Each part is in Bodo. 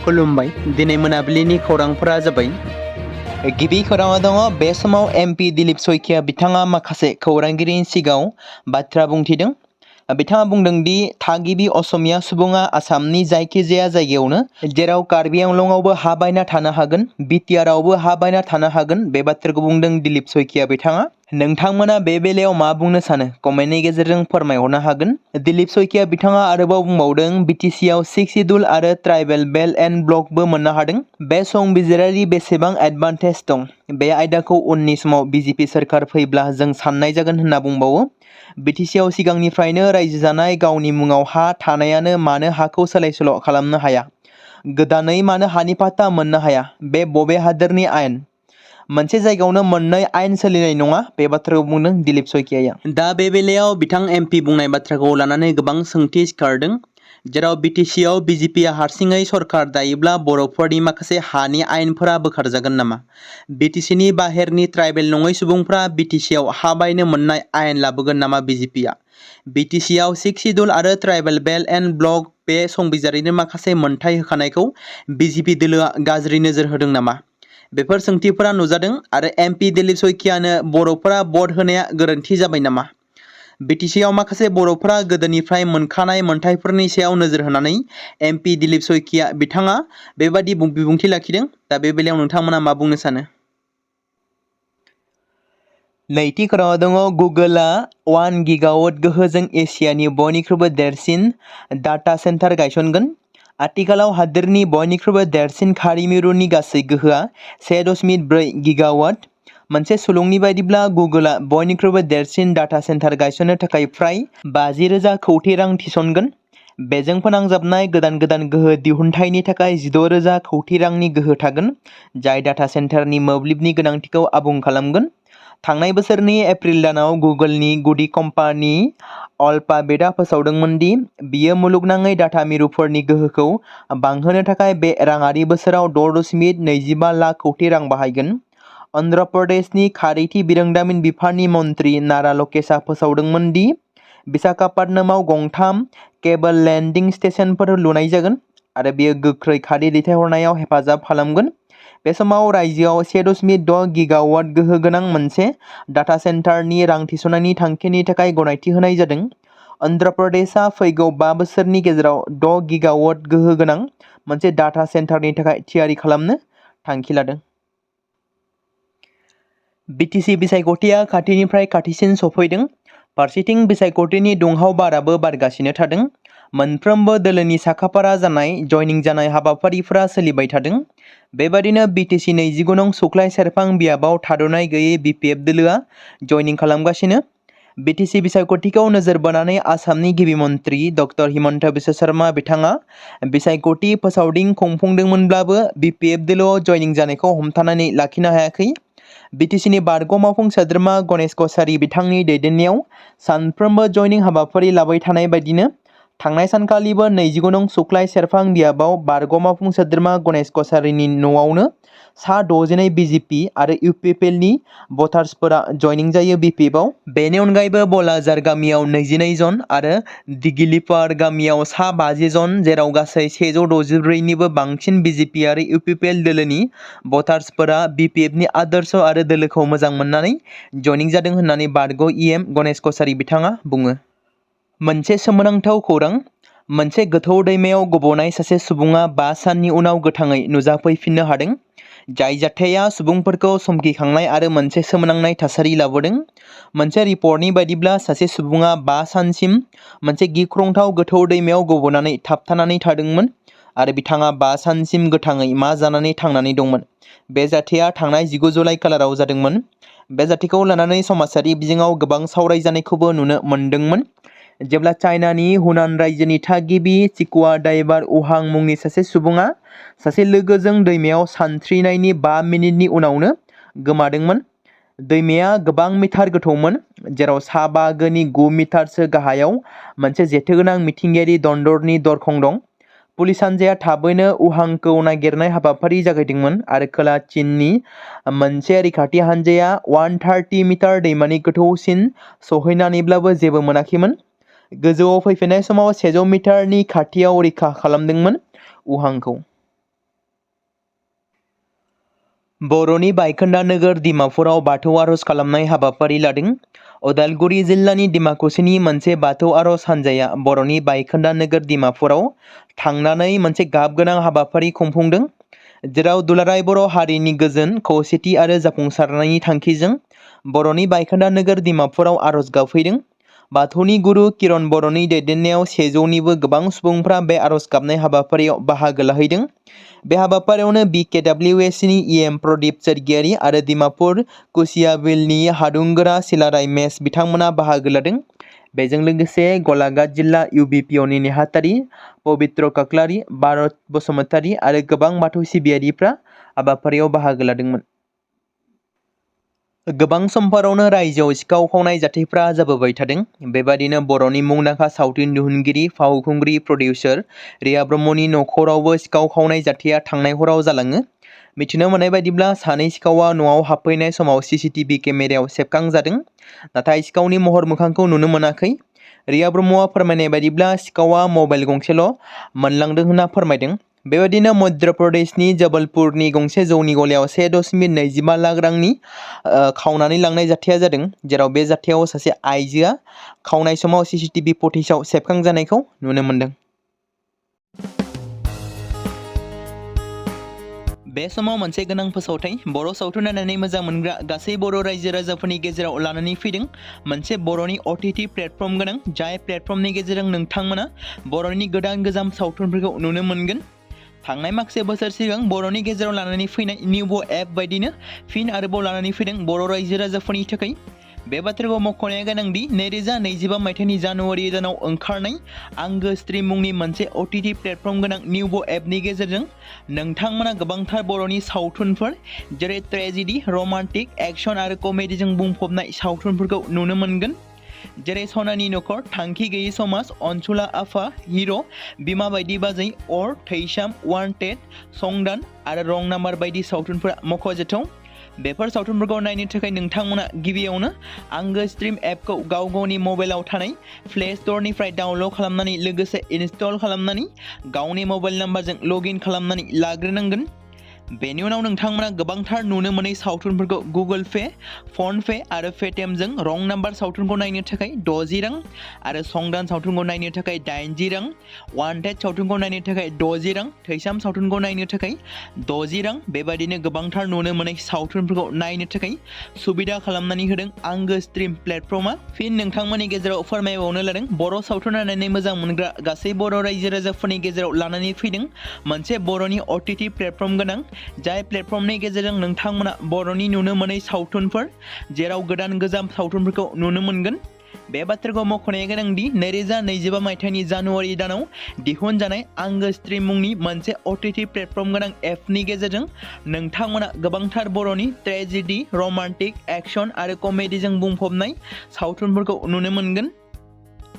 खुलुमबाय दिनै मोनाबिलिनि खौरांफोरा जाबाय गिबि खौराङा दङ बे समाव एमपि दिलीप शइकिया बिथाङा माखासे खौरांगिरिनि सिगाङाव बाथ्रा बुंथिदों। बिथाङा बुंदों दि थागिबि असमिया सुबुङा आसामनि जायखिजाया जायगायावनो जेराव कार्बि आंलंआवबो हा बायना थानो हागोन, बिटिआरआवबो हा बायना थानो हागोन। बे बाथ्राखौ बुंदों दिलीप शइकिया बिथाङा। नोंथांमोना बे बेलायाव मा बुंनो सानो कमेन्टनि गेजेरजों फोरमायहरनो हागोन। दिलीप शइकिया बिथाङा आरोबाव बुंबावदों बिटिसिआव 6 शिड्युल आरो ट्राइबेल बेल्ट एन्ड ब्लकबो मोननो हादों। बे संबिजिरारि बेसेबां एडभान्टेज दं बे आयदाखौ उननि समाव बिजेपि सोरखार फैब्ला जों साननाय जागोन होनना बुंबावो। बिटिसिआव सिगांनिफ्रायनो रायजो जानाय गावनि मुङाव हा थानायानो मानो हाखौ सोलाय-सोल' खालामनो हाया, गोदानै मानो हानि पाट्टा मोननो हाया, बे बबे हादोरनि आयेन? मोनसे जायगायावनो मोननै आयेन सोलिनाय नङा। बे बाथ्राखौ बुंदों दिलीप शइकियाया। दा बे बेलायाव बिथां एमपि बुंनाय बाथ्राखौ लानानै गोबां सोंथि सिखारदों। जेराव बिटिसिआव बिजेपिआ हारसिङै सरकार दायोब्ला बर'फोरनि माखासे हानि आयेनफोरा बोखारजागोन नामा? बिटिसिनि बाहेरनि ट्राइबेल नङै सुबुंफ्रा बिटिसिआव हा बायनो मोननाय आयेन लाबोगोन नामा बिजेपिआ? बिटिसिआव 6 शिड्युल आरो ट्राइबेल बेल्ट एन्ड ब्लक बे संबिजिरनि माखासे मोनथाय होखानायखौ बिजेपि दोलोआ गाज्रि नोजोर होदों नामा? बेफोर सोंथिफोरा नुजादों आरो एमपि दिलीप शइकियानो बर'फोरा भट होनाया गोरोन्थि जाबाय नामा? बिटिसिआव माखासे बर'फोरा गोदोनिफ्राय मोनखानाय मोनथायफोरनि सायाव नोजोर होनानै एमपि दिलीप शइकिया बिथाङा बेबादि बिबुंथि लाखिदों। दा बे बेलायाव नोंथांमोना मा बुंनो सानो? नैथि खौराङाव दङ गुगोलआ 1 गिगावाट गोहोजों एसियानि बयनिख्रुइबो देरसिन डाटा सेन्टार गायसनगोन। आथिखालाव हादोरनि बयनिख्रुइबो देरसिन खारि मिरुनि गासै गोहोआ 1.4 गिगावाट। मोनसे सुलुंनि बायदिब्ला गुगोलआ बयनिख्रुइबो देरसिन डाटा सेन्टार गायसननो थाखाय फ्राय 50,000 कौटि रां थिसनगोन। बेजों फोनांजाबनाय गोदान गोहो दिहुनथायनि थाखाय 16,000 कौटि रांनि गोहो थागोन, जाय डाटा सेन्टारनि मोब्लिबनि गोनांथिखौ आबुं खालामगोन। थांनाय बोसोरनि एप्रिल दानाव गुगोलनि गुदि कम्पानि अल्फाबेटआ फोसावदोंमोन दि बियो मुलुगनाङै डाटा मिरुफोरनि गोहोखौ बांहोनो थाखाय बे राङारि बोसोराव 6.25 लाख कौटि रां बाहायगोन। अन्ध्र प्रदेशनि खारिथि बिरोंदामिन बिफाननि मन्त्रि नारा लकेशआ फोसावदोंमोन दि विशाखापत्तनमाव 3 केबल लेन्डिं स्टेशनफोर लुनाय जागोन आरो बेयो गोख्रै खारि दैथायहरनायाव हेफाजाब खालामगोन। बे समाव रायजोआव 1.6 गिगावाट गोहो गोनां मोनसे डाटा सेन्टारनि रां थिसननायनि थांखिनि थाखाय गनायथि होनाय जादों। अन्ध्र प्रदेशआ फैगौ 5 बोसोरनि गेजेराव 6 गिगावाट गोहो गोनां मोनसे डाटा सेन्टारनि थाखाय थियारि खालामनो थांखि लादों। बिटिसि बिसायख'थिया खाथिनिफ्राय खाथिसिन सफैदों। फारसेथिं बिसायख'थिनि दुंहाव बाराबो बारगासिनो थादों। मोनफ्रोमबो दोलोनि साखाफारा जानाय जयनिं जानाय हाबाफारिफोरा सोलिबाय थादों। बेबादिनो बिटिसि 29 नं सुख्लाय सेरफां बियाबाव थाद'नाय गैयै बिपिएफ दोलोआ जयनिं खालामगासिनो। बिटिसि बिसायख'थिखौ नोजोर बोनानै आसामनि गिबि मन्त्रि डक्टर हिमन्त बिश्व शर्मा बिथाङा बिसायख'थि फोसावदिं खुंफुंदोंमोनब्लाबो बिपिएफ दोलोआव जयनिं जानायखौ हमथानानै लाखिनो हायाखै। बिटिसिनि बारग' मावफुं सोद्रोमा गणेश कछारी बिथांनि दैदेननायाव सानफ्रोमबो जयनिं हाबाफारि लाबाय थानाय बायदिनो थांनाय सानखालिबो 29 नं सुख्लाय सेरफां बियाबाव बारग' मावफुं सोद्रोमा गणेश कछारीनि न'आवनो सा 62 बिजेपि आरो इउपिपिएलनि भटार्सफोरा जयनिं जायो बिपिएफआव। बेनि अनगायैबो बलाजार गामियाव 22 जन आरो दिगिलिपार गामियाव सा 50 जन, जेराव गासै 164 निबो बांसिन बिजेपि आरो इउपिपिएल दोलोनि भटार्सफोरा बिपिएफनि आदर्श आरो दोलोखौ मोजां मोननानै जयनिं जादों होननानै बारग' इएम गणेश कछारी बिथाङा बुङो। मोनसे सोमोनांथाव खौरां। मोनसे गोथौ दैमायाव गब'नाय सासे सुबुङा 5 साननि उनाव गोथाङै नुजाफैफिननो हादों, जाय जाथाया सुबुंफोरखौ समखिखांनाय आरो मोनसे सोमोनांनाय थासारि लाबोदों। मोनसे रिपर्टनि बायदिब्ला सासे सुबुङा 5 सानसिम मोनसे गिख्रंथाव गोथौ दैमायाव गब'नानै थाबथानानै थादोंमोन आरो बिथाङा 5 सानसिम गोथाङै मा जानानै थांनानै दंमोन। बे जाथाया थांनाय 19 जुलाइ खालाराव जादोंमोन। बे जाथायखौ लानानै समाजारि बिजोङाव गोबां सावरायजानायखौबो नुनो मोन्दोंमोन। जेब्ला चाइनानि हुनान रायजोनि थागिबि स्कुवा डाइभार उहां मुंनि सासे सुबुङा सासे लोगोजों दैमायाव सानस्रिनायनि 5 मिनिटनि उनावनो गोमादोंमोन। दैमाया गोबां मिटार गोथौमोन, जेराव सा बाहागोनि 9 मिटारसो गाहायाव मोनसे जेथोगोनां मिथिंगायारि दन्दरनि दरखं दं। पुलिस हानजाया थाबैनो उहांखौ नागिरनाय हाबाफारि जागायदोंमोन आरो खोला चीननि मोनसे रैखाथि हानजाया 130 मिटार दैमानि गोथौसिन सौहैनानैब्लाबो जेबो मोनाखैमोन। गोजौआव फैफिननाय समाव 100 मिटारनि खाथियाव रैखा खालामदोंमोन उहांखौ। बर'नि बायखोन्दा नोगोर डिमापुराव बाथौ आर'ज खालामनाय हाबाफारि लादों। उदालगुरि जिल्लानि डिमाकुसिनि मोनसे बाथौ आर'ज हानजाया बर'नि बायखोन्दा नोगोर डिमापुराव थांनानै मोनसे गाबगोनां हाबाफारि खुंफुंदों, जेराव दुलाराय बर' हारिनि गोजोन, खौसेथि आरो जाफुंसारनायनि थांखिजों बर'नि बायखोन्दा नोगोर डिमापुराव आर'ज गाबफैदों। बाथौनि गुरु किरण बर'नि दैदेननायाव 100निबो गोबां सुबुंफ्रा बे आर'ज गाबनाय हाबाफारियाव बाहागो लाहैदों। बे हाबाफारियावनो BKWSनि EM प्रदीप सोरगियारि आरो डिमापुर कुसियाबिलनि हादुंगोरा सिलाराय मेस बिथांमोना बाहागो लादों। बेजों लोगोसे गलाघाट जिल्ला UBPOनि नेहाथारि पबित्र काक्लारि, भारत बसुमतारी आरो गोबां बाथौ सिबियारिफ्रा हाबाफारियाव बाहागो लादोंमोन। गोबां समफोरावनो रायजोआव सिखाव खावनाय जाथायफ्रा जाबोबाय थादों। बेबादिनो बर'नि मुंदांखा सावथुन दिहुनगिरि, फावखुंग्रि, प्रडिउसार रिया ब्रह्मनि नखरावबो सिखाव खावनाय जाथाया थांनाय हराव जालाङो। मिथिनो मोननाय बायदिब्ला सानै सिखावा न'आव हाबफैनाय समाव CCTV केमेरायाव सेबखांजादों, नाथाय सिखावनि महर मोखांखौ नुनो मोनाखै। रिया ब्रह्मआ फोरमायनाय बायदिब्ला सिखावा मबाइल गंसेल' मोनलांदों होनना फोरमायदों। बेबायदिनो मध्य प्रदेशनि जबलपुरनि गंसे जौनि गलायाव 1.25 लाख रांनि खावनानै लांनाय जाथाया जादों, जेराव बे जाथायाव सासे आइजोआ खावनाय समाव CCTV फुटेजाव सेबखांजानायखौ नुनो मोन्दों। बे समाव मोनसे गोनां फोसावथाय बर' सावथुन नायनानै मोजां मोनग्रा गासै बर' रायजो राजाफोरनि गेजेराव लानानै फैदों मोनसे बर'नि OTT प्लेटफर्म गोनां, जाय प्लेटफर्मनि गेजेरजों नोंथांमोना बर'नि गोदान गोजाम सावथुनफोरखौ नुनो मोनगोन। थांनाय माखासे बोसोर सिगां बर'नि गेजेराव लानानै फैनाय निउबो एप बायदिनो फिन आरोबाव लानानै फैदों बर' रायजो राजाफोरनि थाखाय। बे बाथ्राखौ मख'नाया गोनांदि 2025 मायथाइनि जानुवारि दानाव ओंखारनाय आंगो स्ट्रीम मुंनि मोनसे OTT प्लेटफर्म गोनां निउबो एपनि गेजेरजों नोंथांमोना गोबांथार बर'नि सावथुनफोर जेरै ट्रेजेडी, रमान्टिक, एक्शन आरो कमेडीजों बुंफबनाय सावथुनफोरखौ नुनो मोनगोन, जेरै सनानि नखर, थांखि गैयै समाज, अनसुला आफा, हिर', बिमा बायदि बाजै, अर, थैसाम, वान्टेड, संदान आरो रं नाम्बार बायदि सावथुनफोरा मख'जाथाव। बेफोर सावथुनफोरखौ नायनो थाखाय नोंथांमोना गिबियावनो आंगो स्ट्रीम एपखौ गाव गावनि मबाइलाव थानाय प्ले स्ट'रनिफ्राय डाउनल'ड खालामनानै लोगोसे इनस्टल खालामनानै गावनि मबाइल नाम्बारजों लगइन खालामनानै लाग्रोनांगोन। बेनि उनाव नोंथांमोना गोबांथार नुनो मोनै सावथुनफोरखौ गुगोल पे, फन पे आरो पेटिएमजों रं नाम्बार सावथुनखौ नायनो थाखाय 60 रां आरो संदान सावथुनखौ नायनो थाखाय 80 रां, वान्टेड सावथुनखौ नायनो थाखाय 60 रां, थैसाम सावथुनखौ नायनो थाखाय 60 रां, बेबादिनो गोबांथार नुनो मोनै सावथुनफोरखौ नायनो थाखाय सुबिदा खालामनानै होदों आंगो स्ट्रीम प्लेटफर्मआ। फिन नोंथांमोननि गेजेराव फोरमायबावनो लादों बर' सावथुन नायनानै मोजां मोनग्रा गासै बर' रायजो राजाफोरनि गेजेराव लानानै फैदों मोनसे बर'नि OTT प्लेटफर्म गोनां, जाय प्लेटफर्मनि गेजेरजों नोंथांमोना बर'नि नुनो मोनै सावथुनफोर जेराव गोदान गोजाम सावथुनफोरखौ नुनो मोनगोन। बे बाथ्राखौ मख'नाया गोनांदि 2025 मायथाइनि जानुवारि दानाव दिहुनजानाय आंगो स्ट्रीम मुंनि मोनसे OTT प्लेटफर्म गोनां एपनि गेजेरजों नोंथांमोना गोबांथार बर'नि ट्रेजेडी, रमान्टिक, एक्शन आरो कमेडीजों बुंफबनाय सावथुनफोरखौ नुनो मोनगोन,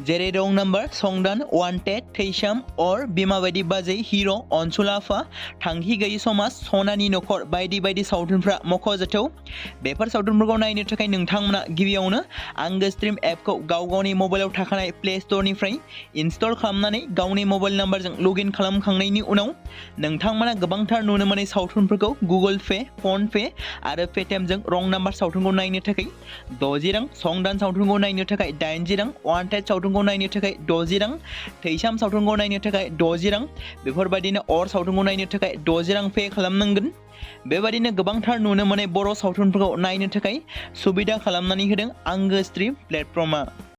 जेरै रं नाम्बार, संदान, वान्टेड, थैसाम, अर, बिमा बायदि बाजै, हिर', अनसुला आफा, थांखि गैयै समाज, सनानि नखर बायदि बायदि सावथुनफ्रा मख'जाथाव। बेफोर सावथुनफोरखौ नायनो थाखाय नोंथांमोना गिबियावनो आंगो स्ट्रीम एपखौ गाव गावनि मबाइलाव थाखानाय प्ले स्ट'रनिफ्राय इनस्टल खालामनानै गावनि मबाइल नाम्बारजों लगइन खालामखांनायनि उनाव नोंथांमोना गोबांथार नुनो मोनै सावथुनफोरखौ गुगोल पे, फन पे आरो पेटिएमजों रं नाम्बार सावथुनखौ नायनो थाखाय 60 रां, संदान सावथुनखौ नायनो थाखाय 80 रां, वान्टेड सावथुनखौ नायनो थाखाय 60 रां, थैसाम सावथुनखौ नायनो थाखाय 60 रां, बेफोरबायदिनो अर सावथुनखौ नायनो थाखाय 60 रां पे खालामनांगोन। बेबायदिनो गोबांथार नुनो मोनै बर' सावथुनफोरखौ नायनो थाखाय सुबिदा खालामनानै होदों आंगो स्ट्रीम प्लेटफर्मआ।